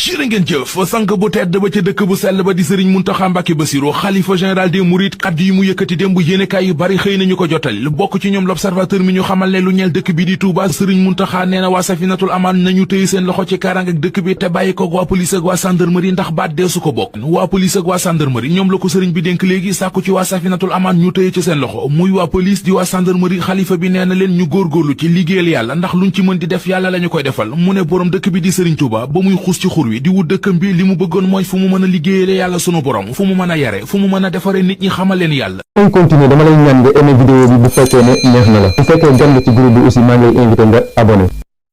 jërë ngeen jëf sank bu tedd ba ca dëkk bu sell ba di sëriñ Muntaxa Mbàkke Basiru xalifa général des mourides kaddu yi mu yëkkati démb yéenekaay yu bari xëy nañu ko jotal bokk ci ñoom l'observateur mi ñu xamal ne lu ñeel dëkk bi di Touba sëriñ Muntaxa nee na waa Safinatul Amaan nañu tëye seen loxo ci kaaraange ak dëkk bi te bàyyi ko waa police ak waa gendarmerie ndax baat deesu ko bokk waa police ak waa gendarmerie ñoom la ko sëriñ bi dénk léegi sàkku ci waa Safinatul Amaan ñu tëye ci seen loxo muy waa police di waa gendarmerie xalifa bi nee na leen ñu góorgóorlu ci liggéeyal yàlla ndax luñ ci mën di def yàlla lañu koy defal mu ne borom dëkk bi di sëriñ Touba ba muy xuus ci xur wi di wut dëkkam bi li mu bëggoon mooy fu mu mën a liggéeyale yàlla sunu borom fu mu mën a yare fu mu mën a defare nit ñi xamal leen yàlla. on continue dama lay ñaan nga aimé vidéo bi bu fekkee ne neex na la bu fekkee gan nga ci groupe bi aussi maa ngi lay invité nga abonné.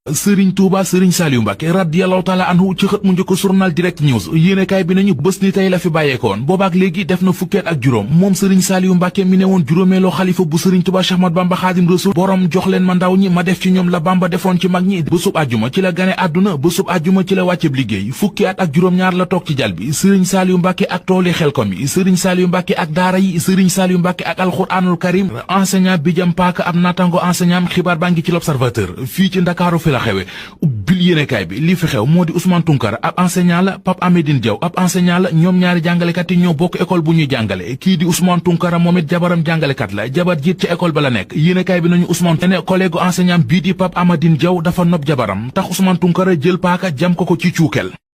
Sëriñ Touba Sëriñ Saliou Mbàkke radiyallahu taala anhu ci xët mu njëkk journal Direct News yéenekaay bi nañu bés ni tey la fi bàyyeekoon boobaak léegi def na fukkeet ak juróom moom Sëriñ Saliou Mbàkke mi ne woon juróomeeloo xalifa bu Sëriñ Touba Cheikh Ahmadou Bamba Xaadim Rasul borom jox leen ma ndaw ñi ma def ci ñoom la Bamba defoon ci mag ñi bésub àjjuma ci la gane àdduna bésub àjjuma ci la wàcceb liggéey fukki at ak juróom-ñaar la toog ci jal bi Sëriñ Saliou Mbàkke ak tooli Xelkom yi Sëriñ Saliou Mbàkke ak daara yi Sëriñ Saliou Mbàkke ak alxuraanul karim enseignant bi jëm paaka ab natango enseignant xibaar baa ngi ci l'Observateur fii ci Ndakaaru fi la xewe bil yéenekaay bi li fi xew moo di Ousmane Tounkara ab enseignant la Pape Amédine Diaw ab enseignant la ñoom ñaari jàngalekat yi ñoo bokk école bu ñuy jàngale kii di Ousmane Tounkara moom it jabaram jàngalekat la jabar jiit ca école ba la nekk yéenekaay bi nañu Ousmane ne collègue enseignant bii di Pape Amédine Diaw dafa nopp jabaram tax Ousmane Tounkara jël paaka jam ko ci cuukeel